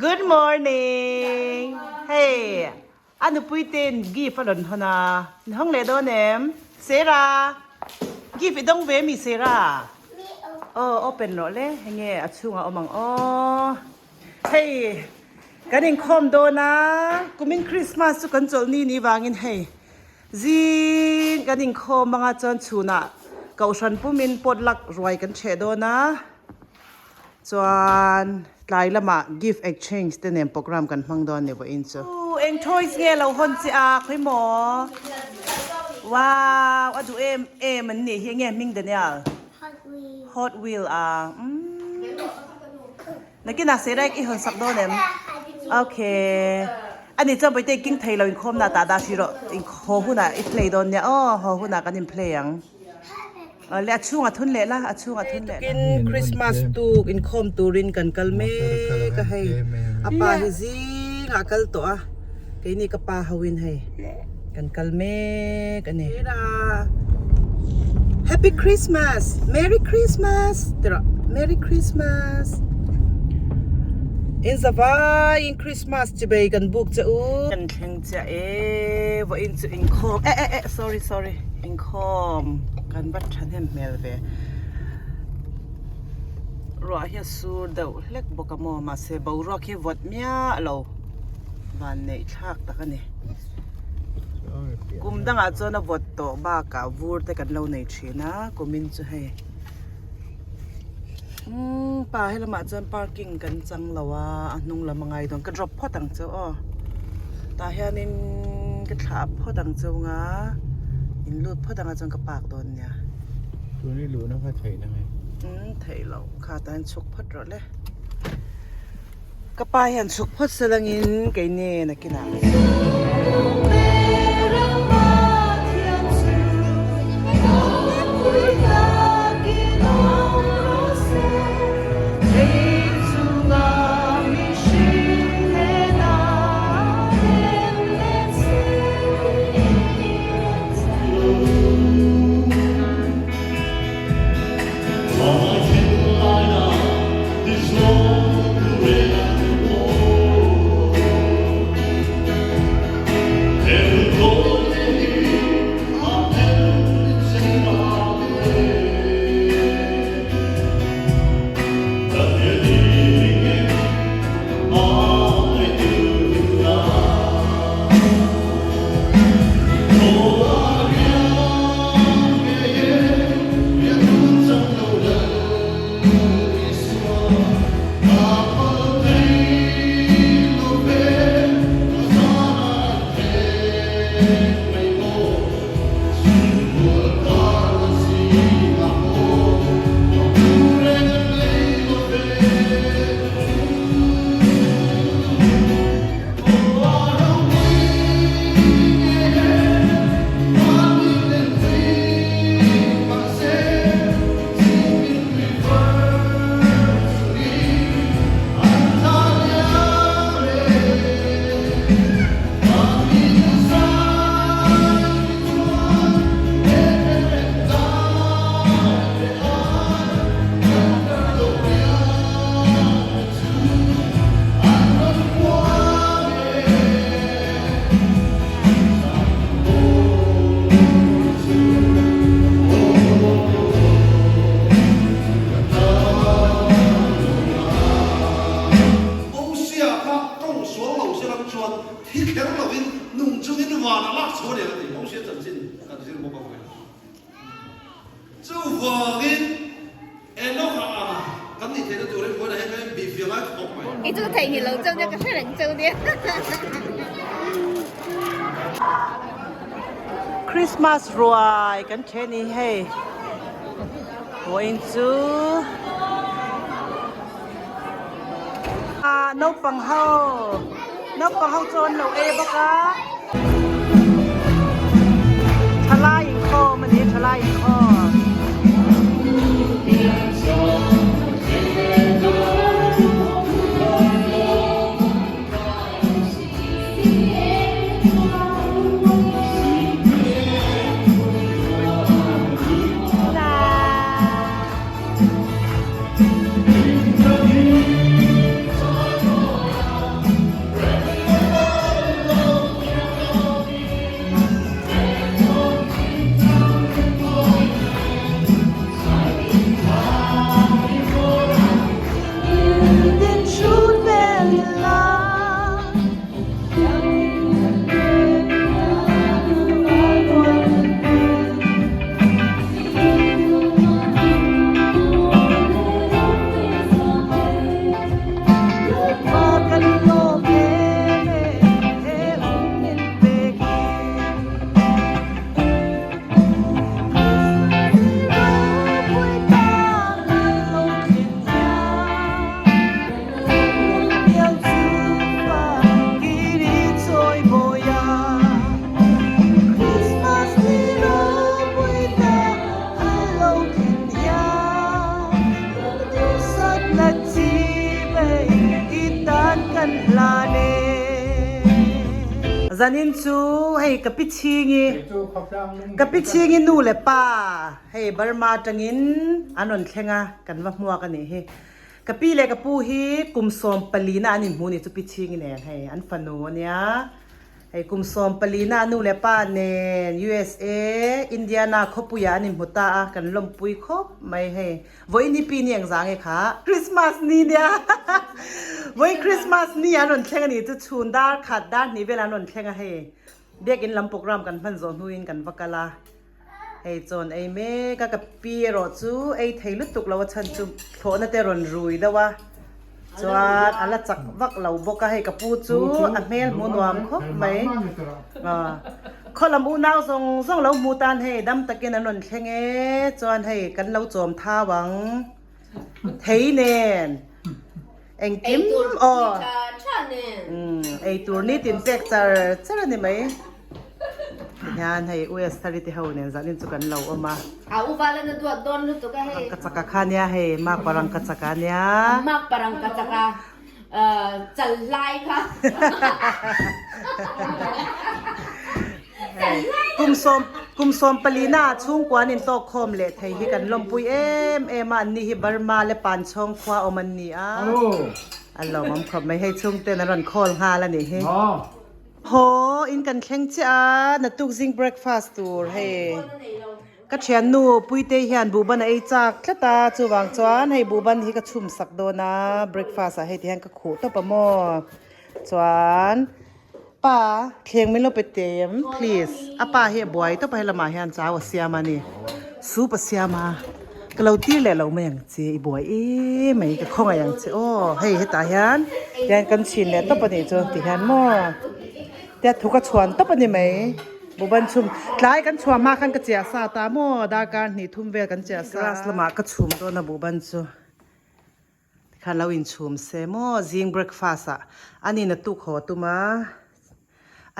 Good morning! Hei, a nupui ten gift a rawn hawn a, in hawng leh dawn em? Sarah! Gift i dawng ve mi Sarah? Aw, open rawh le, hei nge a chhungah awm ang aw. Hei, kan inkhawm dawn a, kumin Christmas chu kan chawlh ni ni vangin hei zing kan inkhawm anga chuan chhunah kohhran pumin potluck ruai kan chheh dawn a. Chuan tlai lamah gift exchange te nen program kan hmang dawn ni vawiin chu. Ooh eng toys nge lo hawn che a khawi maw? Wow a duh em em an nih hi enge hming Daniel? Hot Wheel. Hot Wheel a umm nakinah Seraik i hawn sak dawn em? Okay ani chuan Bawihte king thei lo inkhawmna tah dah hrih rawh haw hunah i play dawn nia aw haw hunah kan in play ang. Awle a chhung a thun leh la, a chhung a thun leh la. Tukin Christmas tuk inkhawm turin kan kal mek a hei. A pa hi zingah a kal tawh a, keini ka pa ho in hei kan kal mek a ni. Happy Christmas! Merry Christmas! Ti rawh, Merry Christmas! In zavaiin Christmas chibei kan buk che u. Kan thleng chiah e, vawiin chu inkhawm eh eh eh sorry sorry. Inkhawm kan va thahnem hmel ve. Ruah hi a sur deuh hlek bawk a maw mahse boruak hi vawt miah lo van neih thlak tak a ni. Kum dangah chuan a vawt tawh bakah vur te kan lo nei thin a kumin chu hei umm pa helamah chuan parking kan chang lo a a hnung lam a ngai dawn ka drop phawt ang chu aw tah hianin ka thlah phawt ang chu nga in lut phawt anga chuan ka park dawn nia tun i luhna kha theih na nge umm theih loh kha tah hian chhuk phawt rawh le ka pa hian chhuk phawt se langin keini nakinah. Mosia kha tawng sual lo se lam chuan thi kher lovin nung chungin van a lak chhuah leh a ti. Mosia chanchin kan zir bawk a vawi. Chuvangin Enoch-a anga kan nih theihna turin vawiin ah hian kan inbih fiah ngai khawp mai. Kei chu ka theihnghilh lo chauh nia, ka hre reng chauh nia. Christmas ruai kan ṭhe ni hei. Vawiin chu ah naupang ho naupang ho chu an lo ei bawk a. Thalai inkhawm a ni thalai inkhawm. Hlan e. Zanin chu hei ka pi chhingi ka pi chhingi nu le pa hei Burma atangin an rawn thleng a kan va hmuak a nih hi. Ka pi leh ka pu hi kum 14 na an inhmu ni chu pi chhingi nen hei an fanu a nia. Hei kum 14 na nu leh pa nen USA Indiana khawpuiah an inhmu ta a kan lawmpui khawp mai hei. Vawiin hi pi ni engzah nge kha? Christmas ni nia Vawiin Christmas ni an rawn thleng a ni chu chhun dar khat dar hnih velah an rawn thleng a hei biakin lam program kan hman zawh hnuin kan va kal a hei chawn ei mek a ka pi erawh chu ei thei lutuk lo a chhan chu thlawhna te rawn rui deuh a chuan a la chak vak lo bawk a hei ka pu chu a hmel hmu nuam khawp mai. Khaw lam unau zawng zawng lo hmu tan hei dam takin an rawn thleng e chuan hei kan lo chawm thau ang thei nen engkim aw eitur nitin pek char char a ni mai tihian hei US thari te ho nen zanin chu kan lo awm a. A uvala na duat dawn lutuk a hei. Rangkachak a kha nia hei mak pa rangkachak a nia. Mak pa rangkachak a. Chal hlai kha. Kum 14 na chhungkua an intawk khawm leh thei hi kan lawmpui em em a, anni hi Burma le Panchhawng khua awm an ni a, a lawmawm khawp mai hei chhungten an rawn call nghal a nih hi. Haw in kan thleng chiah a, naktuk zing breakfast tur hei. Ka thiannu Puitei hian buhban a ei chak tlat a, chuvang chuan hei buhban hi ka chhum sak dawn a, breakfast ah hei ti hian ka khuh tawp a maw. Chuan pa thleng min lo pe tem please, a pa hi a buai tawp a helamah hian chau a siam a ni, soup a siam a, ka lo tir leh lo mai ang che i buai em mai ka khawngaih ang che aw, hei hetah hian tihian kan chhin leh tawp a nih chu tihian maw. Tia thu ka chhuan tawp a ni mai. Buban chhum tlai kan chhuah hma khan ka chiah sa ta maw darkar hnih thum vel kan chiah sa. Grass lamah ka chhum dawn a buban chu tikhan lo inchhum se maw zing breakfast ah a ni na tuk haw tum a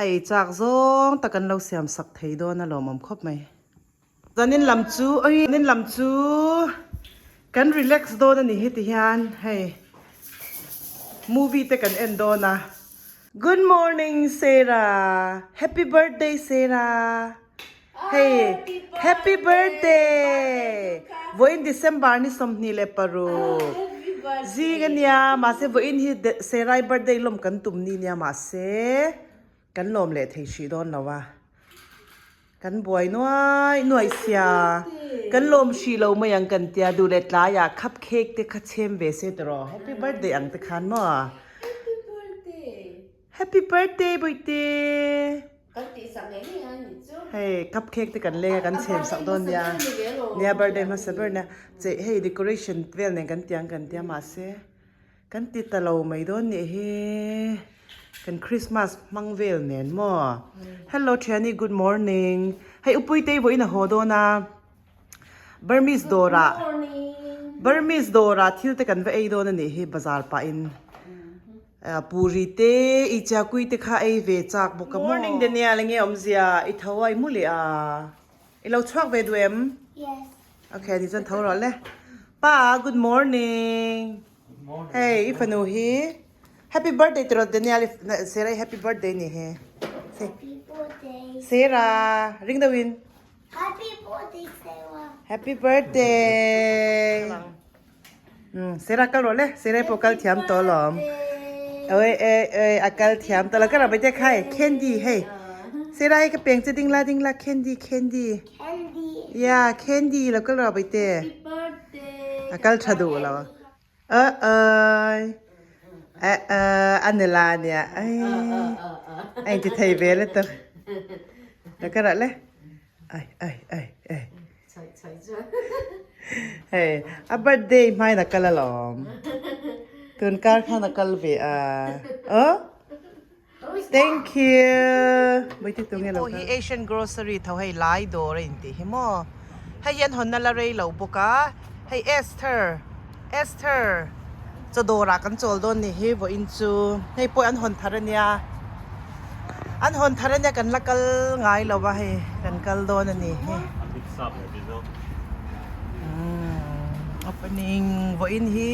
a ei chak zawng tak an lo siam sak thei dawn a lawmawm khawp mai. Zanin lam chu oi zanin lam chu kan relax dawn a ni hi ti hian hei movie te kan en dawn a good morning Sarah happy birthday Sarah hei happy birthday vawiin December ni 26 zing ania mahse vawiin hi Sarah-i birthday lawm kan tum ni nia mahse kan lawm leh thei hrih dawn lo a. Kan buai nuai nuai sia. Kan lawm hrih lo mai ang kan tia duh leh tlaiah cup cake te kha chhem ve se tawh happy birthday ang te khan maw. Happy birthday. Happy birthday Bawihte. Kan tih sak ngei ngei a ni chu. Hei cup cake te kan leng a kan chhem sak dawn nia. Nia birthday hmasa ber nia. Che hei decoration vel nen kan tiang kan tia mahse. Kan ti ta lo mai dawn nih hi kan Christmas hmang vel nen maw. Hello Thiani good morning. Hei upui te vawiin a haw dawn a Burmese dawr ah Burmese dawr ah thil te kan va ei dawn a nih hi bazar pah in puri te i chiakui te kha ei ve chak bawk a maw. Morning Daniel enge awmzia i tho a i mu leh a i lo chhuak ve duh em? Yes. Okay ni chuan tho rawh le. Pa good morning. Hei i fanu hi happy birthday tiraw Daniel i Sarah i happy birthday ni hi. Happy birthday. Sarah ring deuh in. Happy birthday Sarah. Happy birthday. Sarah kal rawh le Sarah pawh kal thiam tawh alawm. Oi oi oi a kal thiam tawh lo ka rawh mai te khai candy hei. Sarah hi ka peng che ding la ding la candy candy. Candy. Yeah candy lo kal rawh mai te. Happy birthday. A kal tha duh lo. Oi oi. A a ni la nia. Ai. A inti thei ve le tawh. Lo ka rawh le. Ai ai ai ai. Hei a birthday hmain a kal alawm. Tun kar khan a kal ve a. Oh. Thank you. Bawihtei tu nge lo kal. Hi Asian grocery tho hei lai dawr a intih hi maw. Hei hian hawnna la rei lo bawk a. Hei Esther Esther chaw dawrah kan chawl dawn ni hi vawiin chu hei pawh an hawn thar ania an hawn thar ania kan la kal ngai lo a hei kan kal dawn a ni hi umm opening vawiin hi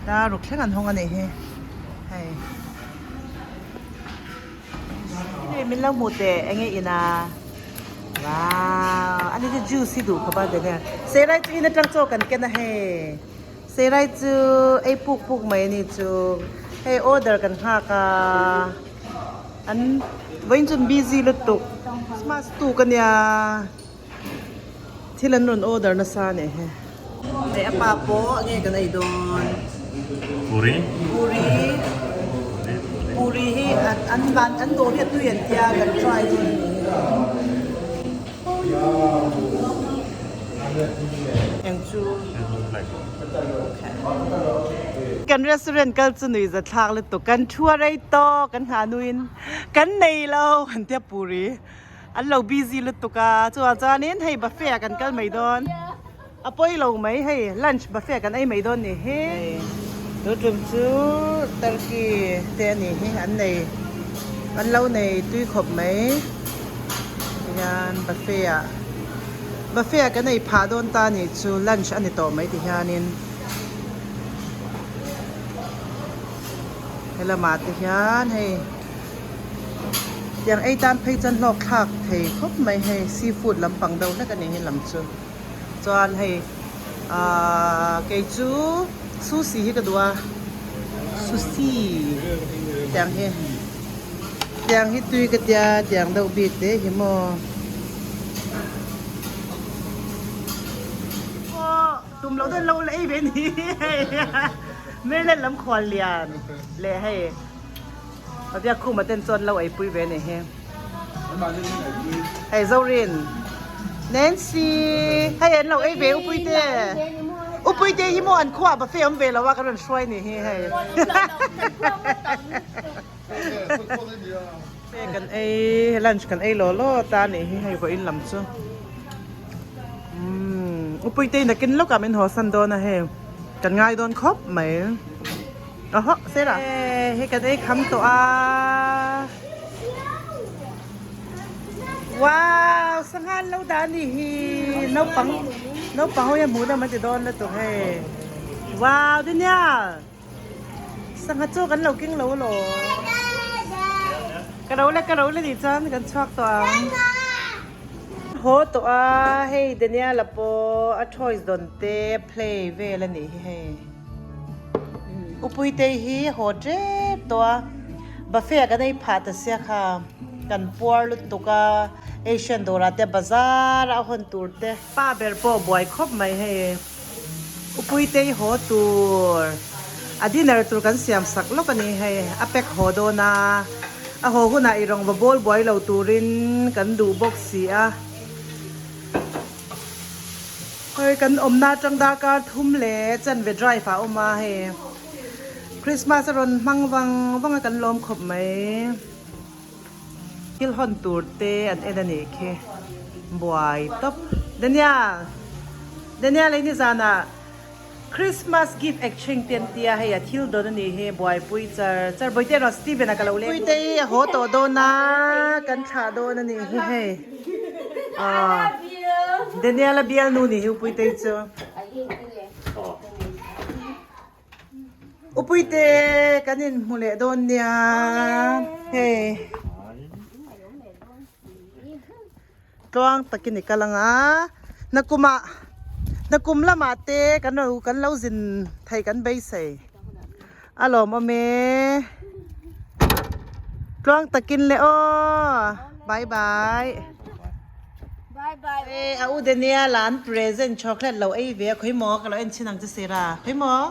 daruk thleng an hawng a nih hi. Hei. Hei min lo hmuh teh enge in a. Wow ani chu juice hi duh khawp a Daniel. Serai chu in atang chaw kan ken a hei. Serai chu ei puk puk mai ani chu. Hei order kan nghak a. An vawiin chu an busy lutuk. Christmas tuk ania. Thil an rawn order nasa a nih hi. Hei a pa pawh nge kan ei dawn? Puri. Puri. Puri hi an van an dawr hi a tui an tia kan try dawn a nih hi. Eng chu? Kan restaurant kal chu nui za thlak lutuk kan thu a rei tawk kan nghah nuin kan nei lo an tia puri. An lo busy lutuk a, chuvang chuanin hei buffet ah kan kal mai dawn, a pawi lo mai hei lunch buffet ah kan ei mai dawn ni hi. Tun tum chu turkey te a nih hi an nei an lo nei tui khawp mai tihian buffet ah buffet ah kan ei phah dawn ta nih chu lunch a ni tawh mai tihianin helamah te hian hei. Tiang ei tan phei chuan hlawk thlak thei khawp mai hei seafood lampang deuh hlek a ni hi lam chu chuan hei ahh kei chu sushi hi ka duh a sushi tiang hi tiang hi tui ka tia tiang deuh bik te hi maw tum loh dawn lo la ei ve a ni hei Maryland lam khual lian leh hei. Pavia khuma ten chuan lo eipui ve ni hi. Hei Zorin. Nancy. Hei an lo ei ve upui te. Upui te hi maw an khuah buffet awm ve lo a kan rawn hruai ni hi hei. Kan ei lunch kan ei law law ta ni hi hei vawiin lam chu. Umm upui te nakin lawkah min haw san dawn a hei. Kan ngai dawn khawp mai. Aho Sarah hei kan ei kham tawh a wow sangha an lo dah a nih hi naupang naupang ho hian hmuh na mai ti dawn lutuk hei wow Daniel sangha chu kan lo keng lo alawm ka lo la ka lo la nih chuan kan chhuak tawh ang haw tawh a hei Daniel a pawh a toys dawn te play vel a nih hi hei. Upuitei hi haw tep tawh a, buffet ah kan ei phah ta sia kha, kan puar lutuk a, Asian dawrah te bazar a hawn tur te. Pa ber pawh buai khawp mai hei, Upuitei haw tur a dinner tur kan siam sak lawk a ni hei, a pack haw dawn a, a haw hunah i rawng va bawl buai lo turin kan duh bawk si a. Hei kan awmna atang darkar thum leh chanve drive ah a awm a hei Christmas a rawn hmang vang vang a kan lawm khawp mai thil hawn tur te an en a nih khi buai tawp Daniel Daniel ei nizanah Christmas gift exchange te an tia hei a thil dawn a nih hi buaipui char char bawihte erawh Steven a ka lo leng Puite hi a haw tawh dawn a kan thlah dawn a nih hi hei aw Daniel a bialnu nih hi Upuitei chu Upuite kan inhmu leh dawn nia hei. Tluang takin i kal ang a, nakumah nakum lamah te kan lo kan lo zin thei kan beisei a lawmawm e. Tluang takin le aw bye bye. E a u Daniel an present chocolate lo ei ve a khawi maw ka lo en chhin ang che Sera khawi maw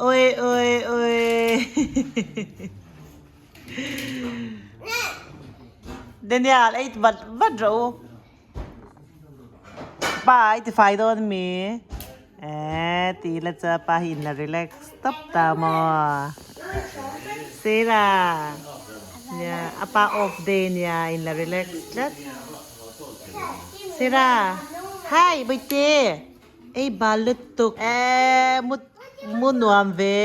oi oi oi. Daniel ei vat vat rawh u pa ei ti fai dawn mi eh ti la chu pa hi in la relax tawp ta maw Sarah nia a pa off day nia in la relax tlat Sarah hi bawihte. Ei bal lutuk e mu mu nuam ve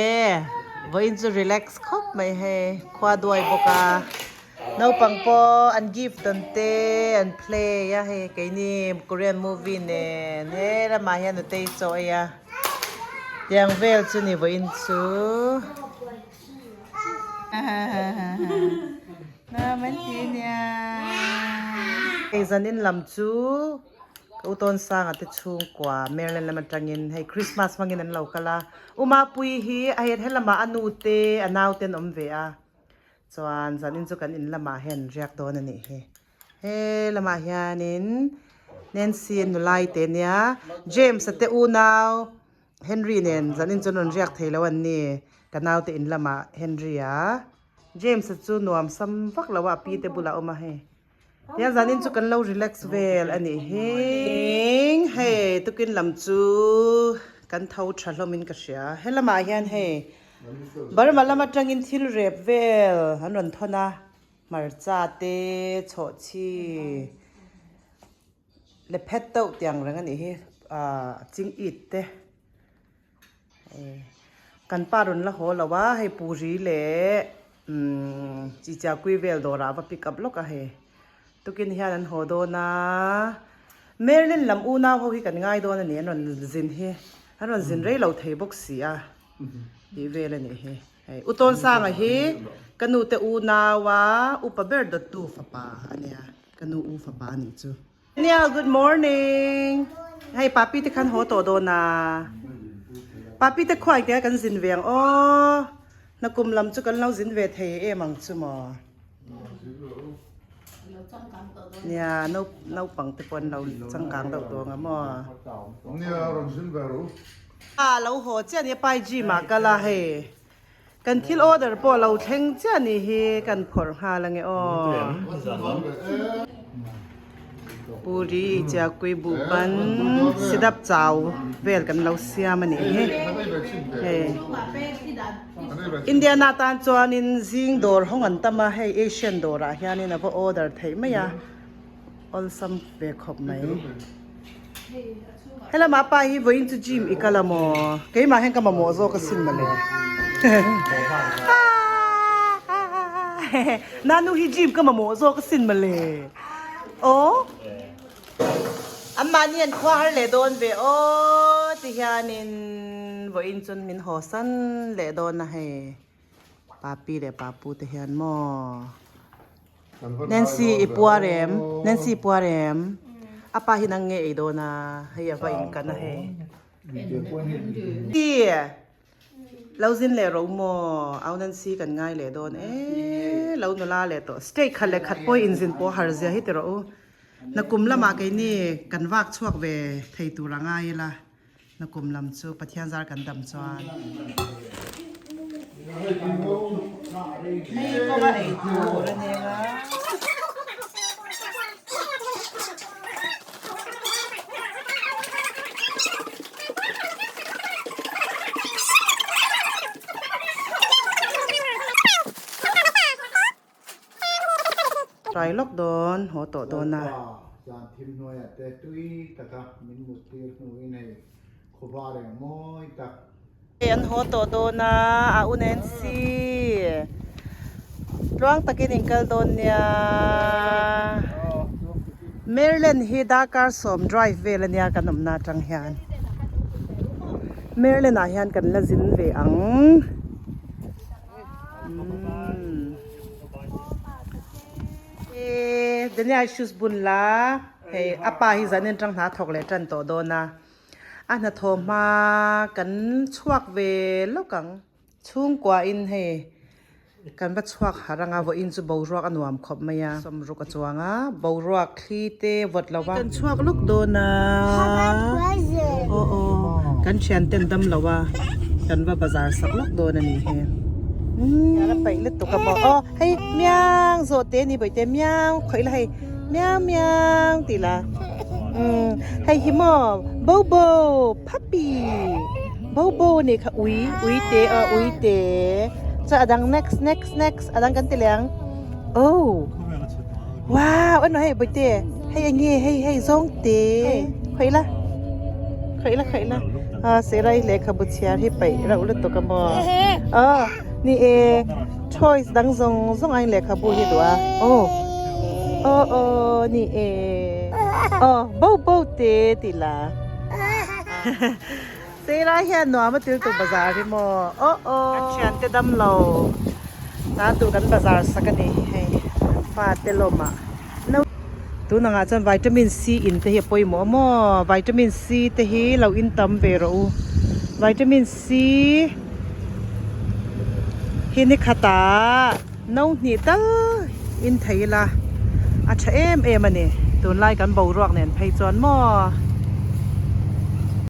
vawiin chu relax khawp mai hei khua duai bawk a naupang pawh an gift dawn te an play a hei keini korean movie nen he lamah hian nutei chaw ei a tiang vel chu ni vawiin chu. Nuam an ti nia. Hei zanin lam chu ka utawn sanga te chhungkua Maryland lam atangin hei Christmas hmangin an lo kal a. U Mapuii hi a het helamah a nu te a nau te an awm ve a. Chuan zanin chu kan in lamah hian riak dawn a nih hi. He lamah hianin Nancy nulai te nia James a te unau Henry nen zanin chuan rawn riak thei lo an ni ka naute in lamah Henry a James a chu nuam sam vak lo a a pi te bulah a awm a hei tiang zanin chu kan lo relax vel a nih hi hei tukin lam chu kan tho tha hlawm in ka hria helamah hian hei Burma lam atangin thil rep vel an rawn thawn a hmarcha te chhawhchhi Le phet deuh tiang reng a nih hi ahh ching it te kan pa rawn la haw lo a hei puri leh umm chi chia kui vel dawrah a va pick up lawk a hei tukin hian an haw dawn a Merlin lam unau ho hi kan ngai dawn a ni an rawn zin hi an rawn zin rei lo thei bawk si a tih vel a nih hi. Hei U Tawnsanga hi ka nu te unaua upa ber dawttu fapa a nia, ka nu u fapa a nih chu. Nia good morning hei papi te khan haw tawh dawn a papi te khuai te kan zin ve ang aw nakum lam chu kan lo zin ve thei em ang chu maw nia naupang te pawh an lo changkang deuh tawh ang a maw. Nia rawn zin ve ru. A lo haw chiah a ni a pai gym ah kal a hei kan thil order pawh a lo thleng chiah a nih hi kan phawrh nghal ange aw puri chiakui buh ban sidap chau vel kan lo siam a nih hi hei Indiana tan chuanin zing dawr hawng an tam a hei Asian dawrah hianin a va order theih mai a awlsam ve khawp mai. Helama pa hi vawiin chu gym i kal a maw? Keimah hian ka mamawh zawk asin mawle. Nanu hi gym ka mamawh zawk asin mawle. Aw. An mahni an khua har leh dawn ve aw ti hianin vawiin chuan min haw san leh dawn a hei. Papi leh papu te hian maw. Nancy i puar em? Nancy i puar em? A pa hi nang nge ei dawn a, hei a va in kan a hei. Ti lo zin leh ro maw? Au Nancy kan ngai leh dawn e, lo nula leh tawh. State khat leh khat pawh in zin pawh har zia hi ti rawh u. Nakum lamah keini kan vak chhuak ve thei tur a ngai ila. Nakum lam chu Pathian zar kan dam chuan. Hei kawnga ei tur a nia nga. Try lawk dawn, haw tawh dawn a. Lalpa, zan thim hnuaiah te tui taka min mut tir hnuin hei khawvar eng mawi tak. Hei an haw tawh dawn a, a u Nancy. Tluang takin in kal dawn nia. Maryland hi darkar sawm drive vel ania kan awmna atang hian. Maryland ah hian kan la zin ve ang. E Daniel shoes bun la hei a pa hi zan en tang hna thawk leh tan tawh dawn a a hnathawh hma kan chhuak ve lawk ang chhungkua in hei kan va chhuak har anga vawiin chu boruak a nuam khawp mai a sawmruk a chuang a boruak thli te vawt lo va kan chhuak lawk dawn a aw aw kan thian ten dam lo a kan va bazar sak lawk dawn a ni hi a paih lutuk a maw aw hei miang zawh te ni bawihte miang khawih la hei miang miang tih la umm hei hi maw bobo puppy bobo a nih kha ui ui te aw ui te chuan a dang next next next a dang kan ti leh ang oh. Wow ano hei bawihte hei eng nge hei hei zawng te khawih la khawih la khawih la a serai lehkhabu chhiar hi paih reuh lutuk a maw aw ni e toys dang zawng zawng aiin lehkhabu hi duh a aw aw aw ni e aw bo bo te tih la serai hian nuam a til tur bazar hi maw aw aw a thiante dam lo. Tan tur kan bazar sak a ni hei an fate lawmah no tun angah chuan vitamin C in te hi a pawimawh a maw vitamin C te hi lo in tam ve rawh u vitamin C hi ni khatah no hnih tal in thei ila a tha em em a ni tunlai kan boruak nen phei chuan maw.